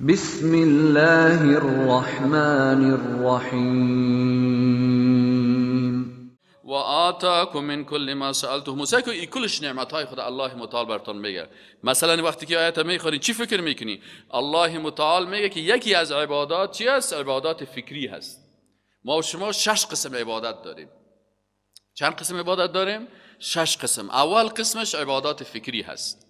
بسم الله الرحمن الرحیم. و آتاکم من کل ما سألتم. سعی کنید کلش نعمت های خدا الله متعال براتون میگه. مثلا وقتی که آیت میخونی چی فکر میکنی؟ الله متعال میگه که یکی از عبادات چی است؟ عبادات فکری هست. ما و شما 6 قسم عبادت داریم. چند قسم عبادت داریم؟ 6 قسم. اول قسمش عبادات فکری هست،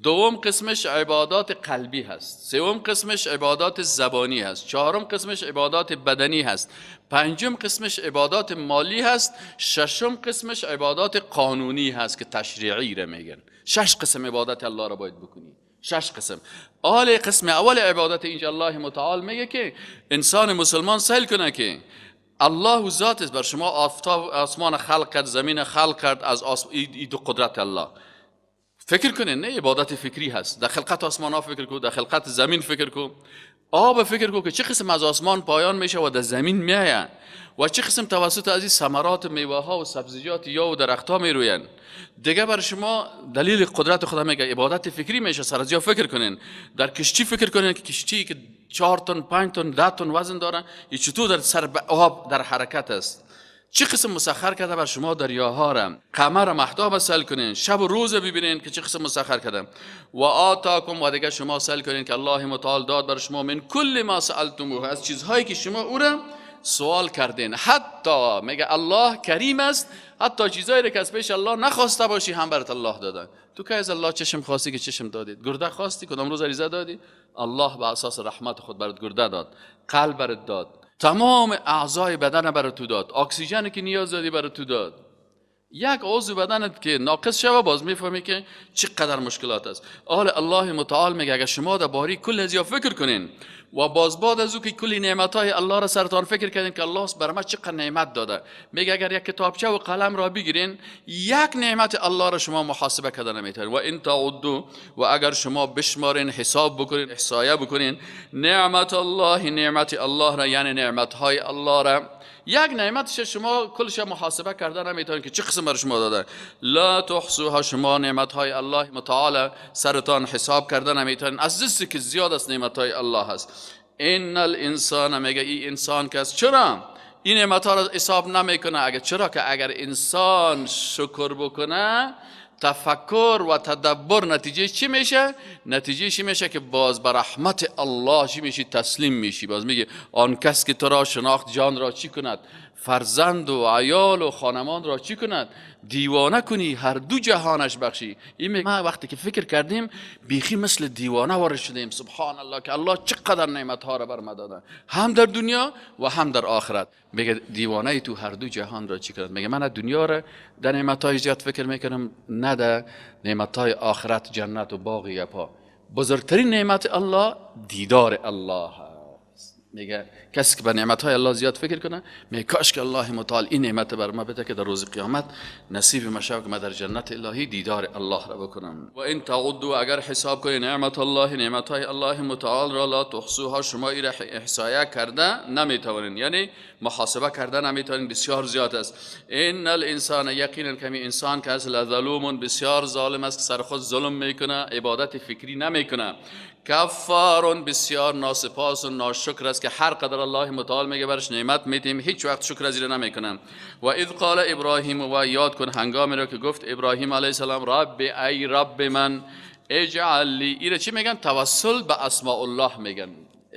دوم قسمش عبادات قلبی هست، سوم قسمش عبادات زبانی هست، چهارم قسمش عبادات بدنی هست، پنجم قسمش عبادات مالی هست، ششم قسمش عبادات قانونی هست که تشریعی را میگن. 6 قسم عبادت الله را باید بکنی. 6 قسم. آل قسم اول عبادت اینجا الله متعال میگه که انسان مسلمان سیل کنه که الله ذات است، بر شما آفتاب آسمان خلق کرد، زمین خلق کرد، از ای دو قدرت الله. فکر کنین، نه عبادت فکری هست. در خلقت آسمان ها فکر کو، در خلقت زمین فکر کو، آب فکر کو که چه قسم از آسمان پایان میشه و در زمین میآید و چه قسم توسط از این ثمرات میوه ها و سبزیجات یا و درخت ها میروین. دیگه بر شما دلیل قدرت خدا میگه عبادت فکری میشه. سر از فکر کنین، در کشتی فکر کنین که کشتی که 4 تن 5 تن 10 تن وزن داره، این چطور در سر آب در حرکت است. چه قسم مسخر کرده بر شما دریاها را، قمر مهتاب سل کنین، شب و روز ببینین که چه قسم مسخر کرده. و آتاکم، و دیگه شما سل کنین که الله متعال داد بر شما من کل ما سألتموه، از چیزهایی که شما او را سوال کردین. حتی میگه الله کریم است، حتی چیزهایی را که از پیش الله نخواسته باشی هم برات الله داده. تو که از الله چشم خواستی که چشم دادید، گرده خواستی کدام روز عریضه دادی، الله به اساس رحمت خود برات گرده داد، قلب برات داد، تمام اعضای بدن برای تو داد، اکسیژن که نیاز دادی برای تو داد. یک عضو بدنت که ناقص شوه باز میفهمی که چقدر مشکلات است. آل الله متعال میگه اگر شما در باری کل از یا فکر کنین و باز بعد از او که کلی نعمت‌های الله را سرتان فکر کردین که الله بر ما چقدر نعمت داده، میگه اگر یک کتابچه و قلم را بگیرین یک نعمت الله را شما محاسبه کردن نمیتونین. و ان تعدوا، و اگر شما بشمارین، حساب بکنین، احصایه بکنین نعمت الله، نعمت الله را، یعنی نعمت‌های الله را، یک نعمتش شما کلش محاسبه کردن نمیتونین که چه قسم بر شما داده. لا تحصوها، شما نعمت‌های الله متعال سرتان حساب کردن نمیتونین، از دستی که زیاد از نعمت‌های الله هست. ان الانسان، میگه این انسان که است، چرا این نعمت‌ها را حساب نمیکنه؟ اگر چرا که اگر انسان شکر بکنه، تفکر و تدبر نتیجه چی میشه؟ نتیجه چی میشه که باز به رحمت الله چی میشی؟ تسلیم میشی. باز میگه آن کس که تو را شناخت جان را چی کند؟ فرزند و عیال و خانمان را چی کند؟ دیوانه کنی، هر دو جهانش بخشی. این ما وقتی که فکر کردیم بیخی مثل دیوانه وارد شدیم. سبحان الله که الله چقدر نعمت ها را بر ما داده، هم در دنیا و هم در آخرت. میگه دیوانه تو هر دو جهان را چی کند؟ میگه من دنیا را در نعمت های زیاد فکر میکنم، نه در نعمت های آخرت، جنت و باغ یپا. بزرگترین نعمت الله دیدار الله. میگه کسی که به نعمت‌های الله زیاد فکر کنه، میگه کاش که الله متعال این نعمت بر ما بده که در روز قیامت نصیب ما شود که ما در جنت الهی دیدار الله را بکنم. و ان تعدوا، اگر حساب کنی نعمت الله، نعمت‌های الله متعال را، لا تحصوها، شما ای را احصایه کرده نمیتوانین، یعنی محاسبه کرده نمیتوانین، بسیار زیاد است. ان الانسان، یقینا کمی انسان که از لظلوم، بسیار ظالم است، سر خود ظلم میکنه، عبادت فکری نمیکنه. کفار، بسیار ناسپاس و ناشکر است که هر قدر الله متعال میگه برش نعمت میدیم هیچ وقت شکر از این نمیکنن. و اذ قال ابراهیم، و یاد کن هنگامی را که گفت ابراهیم علیه السلام رب، ای رب من، اجعل لی. ایره چی میگن؟ توسل به اسماء الله میگن.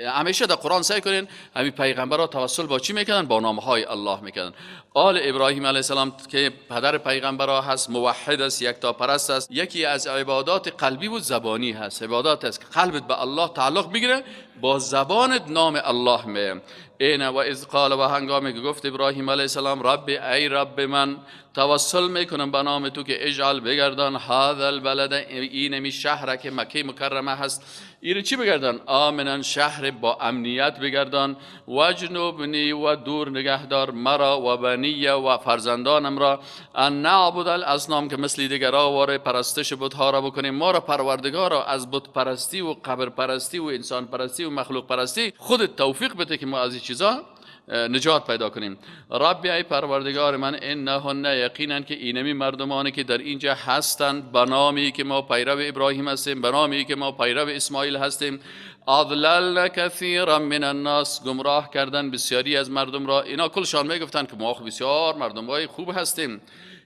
همیشه در قرآن سعی کنین همین پیغمبرها توسل با چی میکنن؟ با نامهای الله میکنن. آل ابراهیم علیه السلام که پدر پیغمبرها هست، موحد است، یکتا پرست است، یکی از عبادات قلبی و زبانی هست. عبادات است که قلبت به الله تعلق بگیره، با زبانت نام الله می. این و اذ قال، و هنگامی که گفت ابراهیم علیه السلام رب، ای رب من، توسل میکنم به نام تو که اجعل، بگردان، هذا البلد، اینمی شهر که مکه مکرمه هست، اینو چی بگردان؟ آمنا، شهر با امنیت بگردان. وجنبنی، و دور نگهدار مرا، و بنی، و فرزندانم را، ان نعبد الاصنام، که مثل دیگرا واره پرستش بت‌ها را بکنیم. ما را پروردگارا از بت پرستی و قبر پرستی و انسان پرستی و مخلوق پرستی خودت توفیق بده که ما از این چیزا نجات پیدا کنیم. ربی ای پروردگار من، انهن یقینا که اینمی مردمانی که در اینجا هستند، به نامی که ما پیرو ابراهیم هستیم، به نامی که ما پیرو اسماعیل هستیم، اضللن کثیرا من الناس، گمراه کردن بسیاری از مردم را. اینا کلشان میگفتن که ما بسیار مردم خوب هستیم.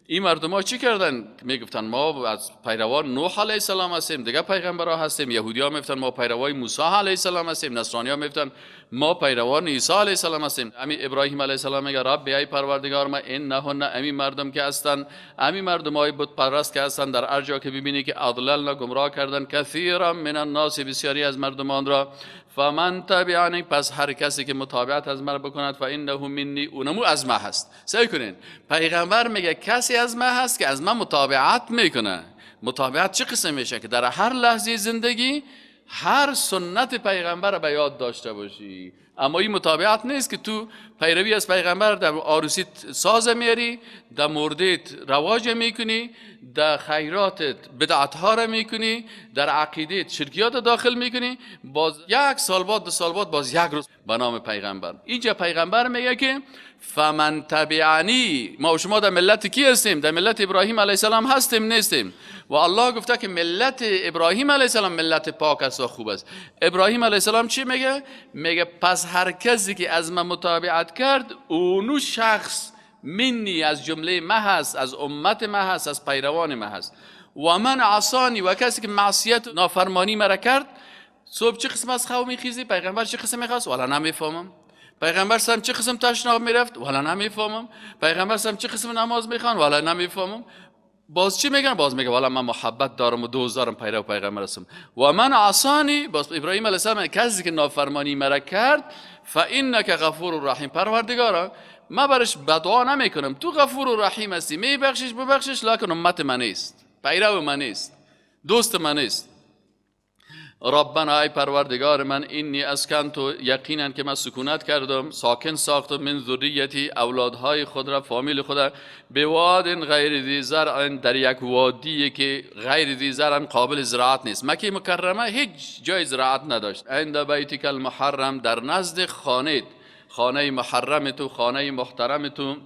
این مردم ها چی کردن؟ میگفتن ما از پیروان نوح علیه السلام هستیم، دیگه پیغمبرها هستیم. یهودی ها میگفتن ما پیروان موسی علیه السلام هستیم، نصرانی ها میگفتن ما پیروان عیسی علیه السلام هستیم. امی ابراهیم علیه السلام میگه رب ای پروردگار ما، انهن امی مردم که هستن، امی مردم های بت پرست که هستن، در هر جا که ببینی که اضللنا گمراه کردن، کثیرا من الناس بسیاری از مردمان را، فمن تبعنی پس هر کسی که متابعت از من بکند، فانه منی اونمو از ما هست. سعی کنین، پیغمبر میگه کسی از ما هست که از من متابعت میکنه. متابعت چه قسم میشه؟ که در هر لحظه زندگی هر سنت پیغمبر به یاد داشته باشی. اما این متابعت نیست که تو پیروی از پیغمبر در عروسیت ساز میاری، در مردیت رواج میکنی، در خیراتت بدعت ها را میکنی، در عقیدت شرکیات داخل میکنی، باز یک سال بعد دو سال بعد باز یک روز به نام پیغمبر. اینجا پیغمبر میگه که فمن تبعنی، ما و شما در ملت کی هستیم؟ در ملت ابراهیم علیه السلام هستیم نیستیم؟ و الله گفته که ملت ابراهیم علیه السلام ملت پاک است و خوب است. ابراهیم علیه السلام چی میگه؟ میگه پس هر کسی که از من متابعت کرد، اونو شخص منی، از جمله ما هست، از امت ما هست، از پیروان ما هست. و من عصانی، و کسی که معصیت نافرمانی مرا کرد، صبح چه قسم از خواب میخیزی؟ پیغمبر چه قسم میخواست؟ والا نمیفهمم. پیغمبر سم چه قسم تشناب میرفت؟ والا نمیفهمم. پیغمبر سم چه قسم نماز میخوان؟ والا نمیفهمم. باز چی میگن؟ باز میگه والا من محبت دارم و دوست دارم، پیرو پیغمبر هستم. و من عصانی، باز ابراهیم علیه السلام کسی که نافرمانی مرا کرد، فانک غفور رحیم، پروردگارا من برش بدعا نمیکنم، تو غفور و رحیم هستی، میبخشش ببخشش، لکن امت من نیست، پیرو من نیست، دوست من نیست. ربنا ای پروردگار من، اینی اسکنت، یقینا که من سکونت کردم، ساکن ساختم، من ذریتی، اولادهای خود را، فامیل خود را، بواد غیر ذی زرع، در یک وادی که غیر ذی زرع قابل زراعت نیست. مکه مکرمه هیچ جای زراعت نداشت. عند بیتک المحرم، در نزد خانه، خانه محرم تو، خانه محترم تو.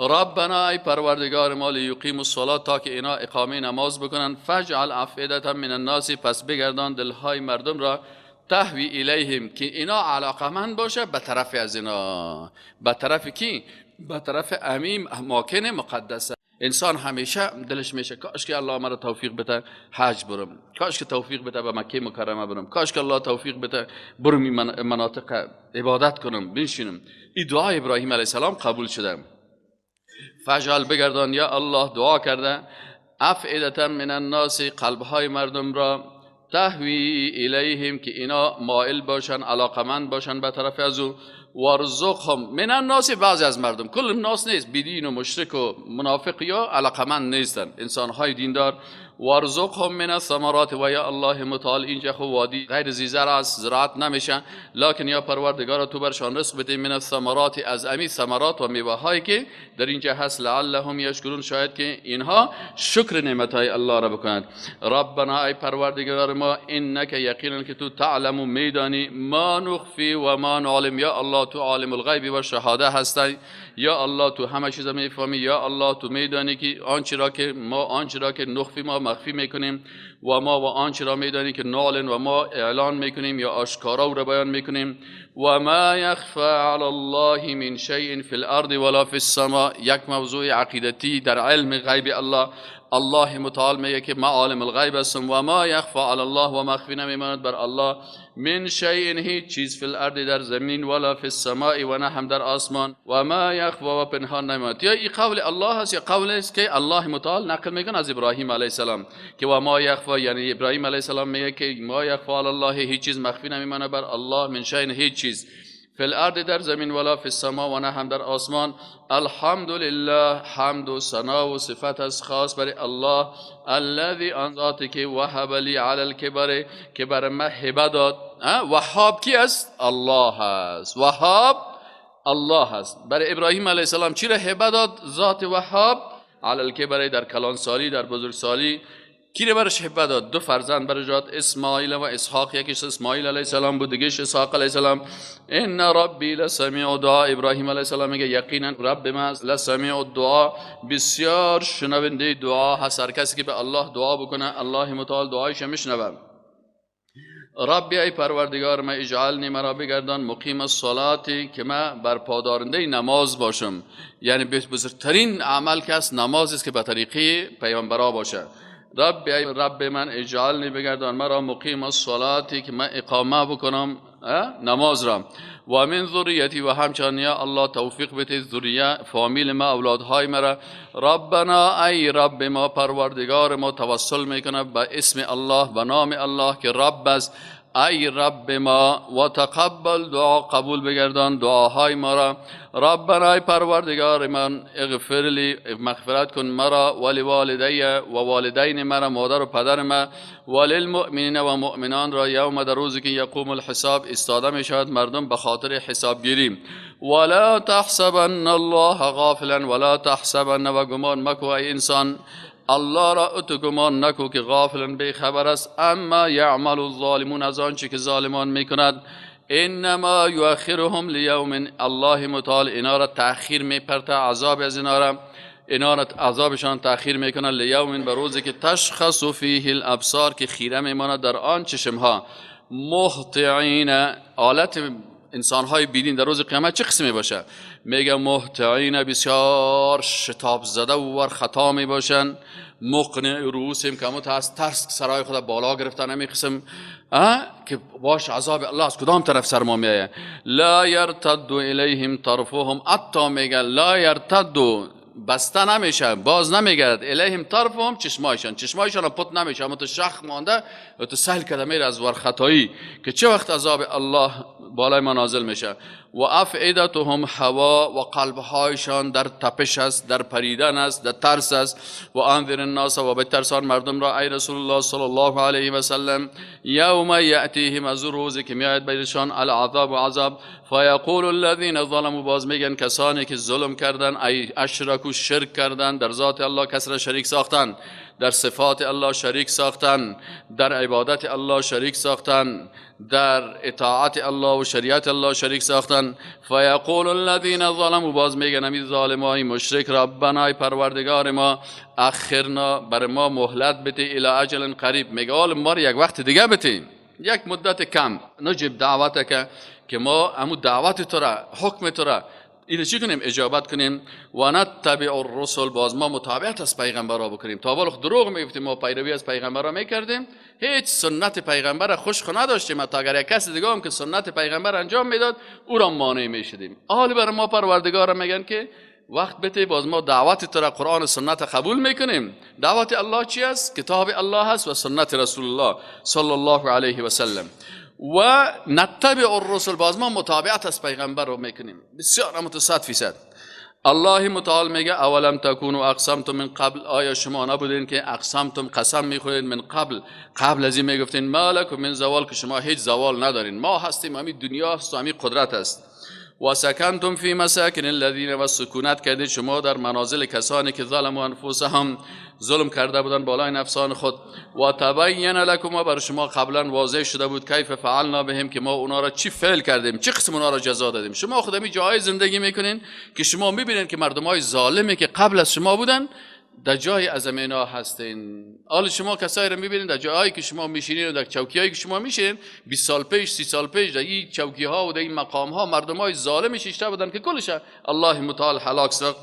ربنا ای پروردگار ما، لیقیم الصلاة، تا که اینا اقامه نماز بکنن. فاجعل افئدة من الناس، پس بگردان دلهای مردم را، تهوی الیهم، که اینا علاقمند باشه به طرف از اینا، به طرف کی؟ به طرف امیم اماکن مقدسه. انسان همیشه دلش میشه کاش که الله مرا توفیق بده حج برم، کاش که توفیق بده به مکه مکرمه برم، کاش که الله توفیق بده برم این مناطق عبادت کنم، بنشینم. این دعای ابراهیم علیه السلام قبول شده. فجعل بگردان یا الله، دعا کرده، افئدة من الناس، قلبهای مردم را، تهوی الیهم، که اینا مائل باشن، علاقمند باشن به طرف از او. وارزقهم من الناس، بعضی از مردم، کل الناس نیست، بیدین و مشرک و منافق یا علاقمند نیستن، انسانهای دیندار. وارزقهم من الثمرات، و یا الله متعال اینجا خو وادی غیر ذی زرع است، زراعت نمیشه، لکن یا پروردگارا تو برشان رزق بده، من الثمرات، از امی ثمرات و میوه هایی که در اینجا هست، لعلهم یشکرون، شاید که اینها شکر نعمت های الله را بکنند. ربنا ای پروردگار ما، انک یقینا که تو تعلم میدانی، ما نخفی و ما نعلم، یا الله تو عالم الغیب و شهاده هستی، یا الله تو همه چیز میفهمی، یا الله تو میدانی که آنچه را که ما، آنچه را که نخفی ما مخفی میکنیم، و ما و آنچه را میدانی که نعلن و ما اعلان میکنیم یا آشکارا او را بیان میکنیم. و ما یخفى علی الله من شیء فی الارض ولا فی السماء، یک موضوع عقیدتی در علم غیب الله. الله متعال میگه که ما عالم الغیب هستم، و ما یخفى علی الله، و مخفی نمیماند بر الله، من شیء هیچ چیز، فی الارض در زمین، ولا فی السماء و نه هم در آسمان، و ما یخفى و پنهان نمیماند. یا این قول الله هست یا قول است که الله متعال نقل میکنه از ابراهیم علیه السلام که و ما یخفى، یعنی ابراهیم علیه السلام میگه که ما یخفى علی الله، هیچ چیز مخفی نمیماند بر الله، من شیء هیچ چیز، فی الارض در زمین، ولا فی السما و نه هم در آسمان. الحمدلله، حمد و ثنا و صفت از خاص برای الله، الذی آن ذاتی که وهب لی علی الکبر، که بر من هبه داد. وهاب کی است؟ الله است. وهاب الله است. برای ابراهیم علیه السلام چی را هبه داد ذات وهاب؟ علی الکبر، در کلانسالی، در بزرگسالی کی رو برش هبه داد؟ دو فرزند برش داد، اسماعیل و اسحاق. یکیش اسماعیل علیه السلام بود، دیگهش اسحاق علیه السلام. ان ربی لسمیع الدعاء. ابراهیم علیه السلام میگه یقینا رب من لسمیع الدعاء، بسیار شنونده دعا هست. هر کسی که به الله دعا بکنه الله متعال دعایش میشنوه. ربی ای پروردگار من اجعلنی مرا بگردان مقیم الصلاة، که من برپادارنده نماز باشم. یعنی بزرگترین عمل که است نماز است که به طریقه پیامبرا باشه. ربی ای رب من اجعلنی بگردان مرا مقیم الصلاة، که من اقامه بکنم نماز را. و من ذریتی، و همچنین یا الله توفیق بده ذریه فامیل ما، اولادهای مرا. ربنا ای رب ما، پروردگار ما، توسل میکنه به اسم الله، به نام الله که رب است. ای رب ما و تقبل دعا، قبول بگردان دعاهای ما را. ربنا ای پروردگار من اغفر لی، مغفرت کن مرا، ولی والدی و والدین مرا، مادر و پدر ما، وللمؤمنین و مؤمنان را، یوم در روزی که یقوم الحساب ایستاده می شود مردم به خاطر حساب گیری. ولا تحسبن الله غافلا، ولا تحسبن و گمان مکو ای انسان، الله را اتو گمان نکو که غافلا بی خبر است. اما یعمل الظالمون، از آنچه که ظالمان میکند. انما یؤخرهم لیوم، الله متعال اینا را تأخیر میپرته، عذاب از اینا را، اینا را عذابشان تأخیر میکنه. لیوم، به روزی که تشخص فیه الابصار، که خیره میماند در آن چشمها. مهطعین، آلت انسانهای بیدین در روز قیامت چه قسمی باشه؟ میگه مهطعین، بسیار شتاب زده و ور خطا می باشن. مقنع رؤوسهم، که همون از ترس سرای خود بالا گرفتن، همین قسم که باش عذاب الله از کدام طرف سر ما میایه. لا یرتد الیهم طرفهم، حتی میگه لا یرتد، بسته نمیشه، باز نمیگرد. الیهم طرفهم، چشمایشان، چشمایشان پت نمیشه، اما تو شخ مانده و تو سهل کرده میره از ورخطایی که چه وقت عذاب الله بالای ما نازل میشه. و افئدتهم هوا، و قلبهایشان در تپش است، در پریدن است، در ترس است. و انذر الناس، و بترسان مردم را ای رسول الله صلی الله علیه و سلم. یوم یأتیهم، از روزی که میآید بینشان العذاب و عذاب. فیقول الذین ظلموا، باز میگن کسانی که ظلم کردن، ای اشرکو، شرک کردن، در ذات الله کس را شریک ساختن، در صفات الله شریک ساختن، در عبادت الله شریک ساختن، در اطاعت الله و شریعت الله شریک ساختن. فیقول الذین ظلموا، باز میگن همین ظالمای مشرک، ربنا پروردگار ما اخرنا، بر ما مهلت بده، الی اجل قریب، میگه حال ما رو یک وقت دیگه بده، یک مدت کم، نجب دعوتک، که ما همون دعوت تو را، حکم تو را اینو چی کنیم؟ اجابت کنیم. و نتبع الرسل، باز ما متابعت از پیغمبرا بکنیم. تا بالخ دروغ میگفتیم، ما پیروی از پیغمبرا میکردیم، هیچ سنت پیغمبر خوش نداشتیم. حتی اگر یک کس دیگه هم که سنت پیغمبر انجام میداد او را مانع میشدیم. حال بر ما پروردگار میگن که وقت بده، باز ما دعوت تو را، قرآن و سنت قبول میکنیم. دعوت الله چی است؟ کتاب الله هست و سنت رسول الله صلی الله علیه و سلم. و نتبع الرسل، باز ما متابعت از پیغمبر رو میکنیم، بسیار هم 100%. الله متعال میگه اولم تکونوا اقسمتم من قبل، آیا شما نبودین که اقسمتم، قسم میخورین، من قبل، قبل از این میگفتین ما لکم من زوال، که شما هیچ زوال ندارین، ما هستیم، همین دنیا هست و همین قدرت است. و سکنتم فی مساکن الذین، و سکونت کردید شما در منازل کسانی که ظلموا انفسهم، ظلم کرده بودن بالای نفسان خود. و تبین لکم، و بر شما قبلا واضح شده بود کیف فعلنا بهم، که ما اونا را چی فعل کردیم، چه قسم اونا را جزا دادیم. شما خود می جای زندگی میکنین که شما میبینین که مردمای ظالمی که قبل از شما بودن در جای از اینا هستین. حال شما کسایی رو میبینین در جایی که شما میشینین و در چوکیایی که شما میشینین، 20 سال پیش، 30 سال پیش در این چوکی ها و در این مقام ها مردمای ظالم شیشته بودن که کلش الله متعال هلاک ساخت.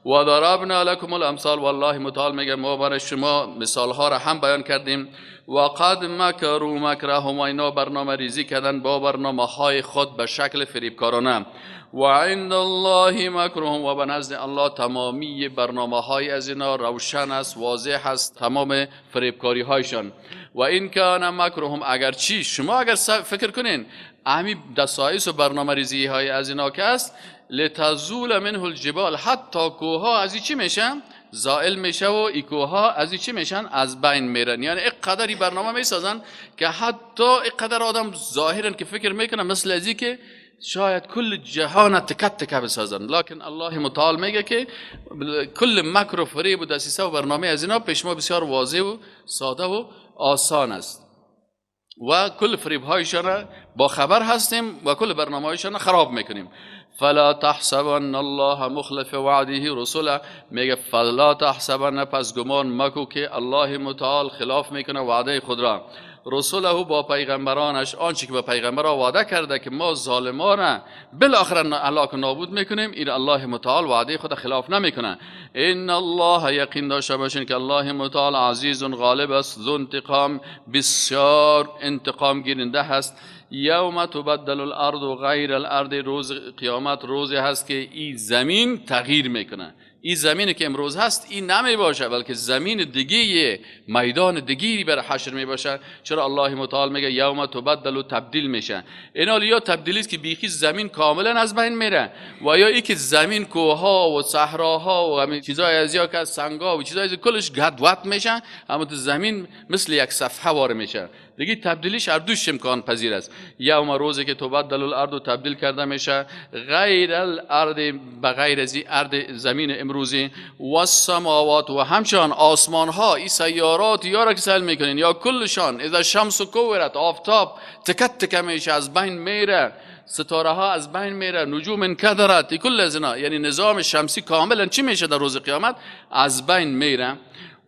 و ضربنا لکم الامثال، والله متعال میگه ما برای شما مثال ها را هم بیان کردیم. و قد مکروا مکرهم، اینا برنامه ریزی کردن با برنامه های خود به شکل فریبکارانه. و عند الله مکرهم، و به نزد الله تمامی برنامه های از اینا روشن است، واضح است، تمام فریبکاری هایشان. و این کان مکرهم، اگر چی شما اگر فکر کنین اهمی دسایس و برنامه ریزی های از اینا که است، لتزول منه الجبال، حتی کوه از چی میشن؟ زائل میشه و ای کوه از چی میشن؟ از بین میرن. یعنی اینقدر برنامه میسازن که حتی اینقدر آدم ظاهرا که فکر میکنه مثل ازی که شاید کل جهان تکت تکه بسازن، لکن الله متعال میگه که کل مکر و فریب و دسیسه و برنامه از اینا پیش ما بسیار واضح و ساده و آسان است و کل فریب هایشان با خبر هستیم و کل برنامه هایشان خراب میکنیم. فلا تحسبن الله مخلف وعده رسوله، میگه فلا تحسبن، پس گمان مکو که الله متعال خلاف میکنه وعده خود را، رسوله با پیغمبرانش، آنچه که به پیغمبران وعده کرده که ما ظالمان بالاخره هلاک و نابود میکنیم، این الله متعال وعده خود خلاف نمیکنه. ان الله، یقین داشته باشین که الله متعال عزیز غالب است، ذو انتقام، بسیار انتقام گیرنده هست. یوم تبدل الارض غیر الارض، روز قیامت روزی هست که این زمین تغییر میکنه. این زمینی که امروز هست این نمی باشه، بلکه زمین دیگه، میدان دیگری بر حشر می باشه. چرا الله متعال میگه یوم تبدل و تبدیل میشه؟ اینا یا تبدیلی است که بیخی زمین کاملا از بین میره، و یا ای که زمین کوهها و صحراها و همین چیزای از یا که سنگا و چیزای از کلش گدوت میشه، اما تو زمین مثل یک صفحه وار میشه دیگه. تبدیلیش هر دوش امکان پذیر است. یوم، روزی که تبدل الارض و تبدیل کرده میشه، غیر الارض، بغیر از ارض زمین امروزی، و السماوات و همچنان آسمان ها، این سیارات یا را که سیل میکنین یا کلشان، اذا الشمس کورت، آفتاب تکت تکه میشه، از بین میره، ستاره ها از بین میره، نجوم انکدرت، کل از اینا، یعنی نظام شمسی کاملا چی میشه در روز قیامت؟ از بین میره.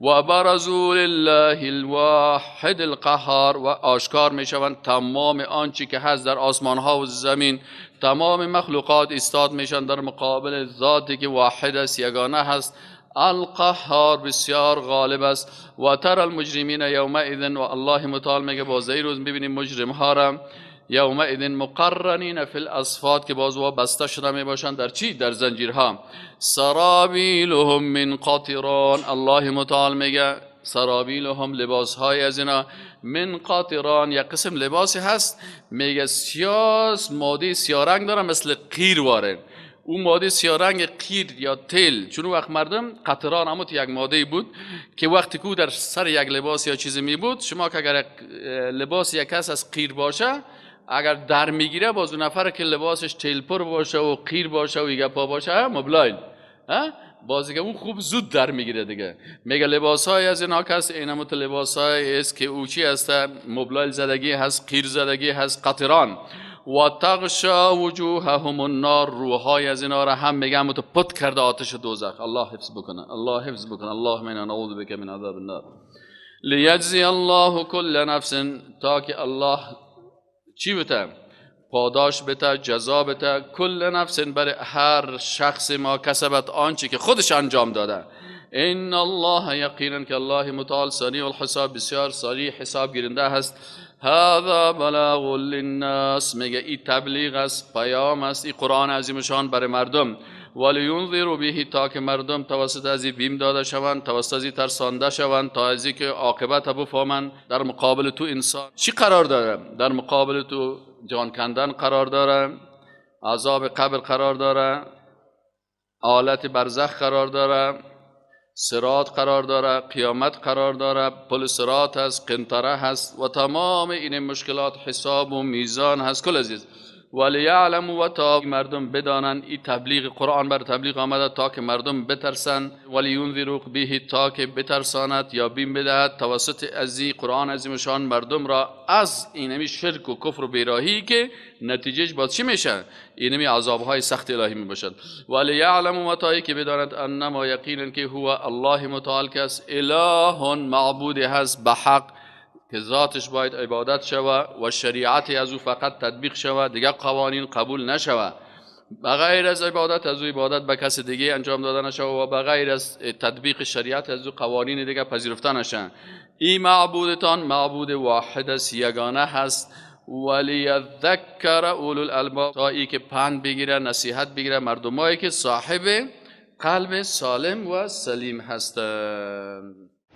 و برزوا لله الواحد القهار، و آشکار میشوند تمام آنچه که هست در آسمان ها و زمین، تمام مخلوقات ایستاد میشن در مقابل ذاتی که واحد است، یگانه هست، القهار، بسیار غالب است. و تر المجرمین یومئذ، و الله متعال میگه باز این روز میبینیم مجرم ها را یومئذ مقرنین فی الاصفاد، که باز بسته شده می باشند در چی؟ در زنجیرها. سرابیلهم من قطران، الله متعال میگه سرابیلهم، لباس های از اینا، من قطران، یک قسم لباسی هست میگه سیاه، ماده سیاه رنگ داره مثل قیر واره. اون ماده سیاه رنگ قیر یا تیل، چون وقت مردم قطران اما یک ماده بود که وقتی که در سر یک لباس یا چیزی می بود، شما که اگر لباس یک کس از قیر باشه، اگر در میگیره باز اون نفر که لباسش تیل پر باشه و قیر باشه و ایگه پا باشه مبلایل، باز دیگه اون خوب زود در میگیره دیگه. میگه لباس های از اینا کس اینموت لباس های است که او چی هست؟ مبلایل زدگی هست، قیر زدگی هست، قطران. و تغشا وجوههم النار، روحای از اینا را هم میگه تو پت کرده آتش دوزخ. الله حفظ بکنه، الله حفظ بکنه. اللهم انا نعوذ بک من عذاب النار. لیجزی الله کل نفس، تا که الله چی بته؟ پاداش بته، جزا بته، کل نفس، برای هر شخص ما کسبت، آنچه که خودش انجام داده. ان الله، یقینا که الله متعال سریع الحساب، بسیار سریع حساب گیرنده هست. هذا بلاغ للناس، میگه این تبلیغ است، پیام است، این قرآن عظیم شان برای مردم. ولینذروا به، تا که مردم توسط از بیم داده شوند، توسط از ترسانده شوند، تا از که عاقبت بفهمند. در مقابل تو انسان چی قرار داره؟ در مقابل تو جان کندن قرار داره، عذاب قبر قرار داره، آلت برزخ قرار داره، صراط قرار داره، قیامت قرار داره، پل صراط هست، قنطره هست، و تمام این مشکلات حساب و میزان هست. کل عزیز ولیعلموا، و تا مردم بدانند. این تبلیغ قرآن بر تبلیغ آمده تا که مردم بترسند. ولینذروا به، تا که بترساند یا بیم بدهد توسط از قرآن عظیم شان مردم را از اینمی شرک و کفر و بیراهی که نتیجهش باز چی میشه؟ اینمی عذابهای سخت الهی می باشد. ولیعلموا، و تا که بداند انما، یقینا که هو الله متعال کس اله، معبود هست به حق، که ذاتش باید عبادت شوه و شریعت از او فقط تطبیق شوه، دیگه قوانین قبول نشوه. بغیر از عبادت از او عبادت به کس دیگه انجام داده نشوه و بغیر از تطبیق شریعت از او قوانین دیگه پذیرفته نشه. این معبودتان معبود واحد است، یگانه هست. ولیذکر اولو الالباب، تا ای که پند بگیره، نصیحت بگیره مردمایی که صاحب قلب سالم و سلیم هستند.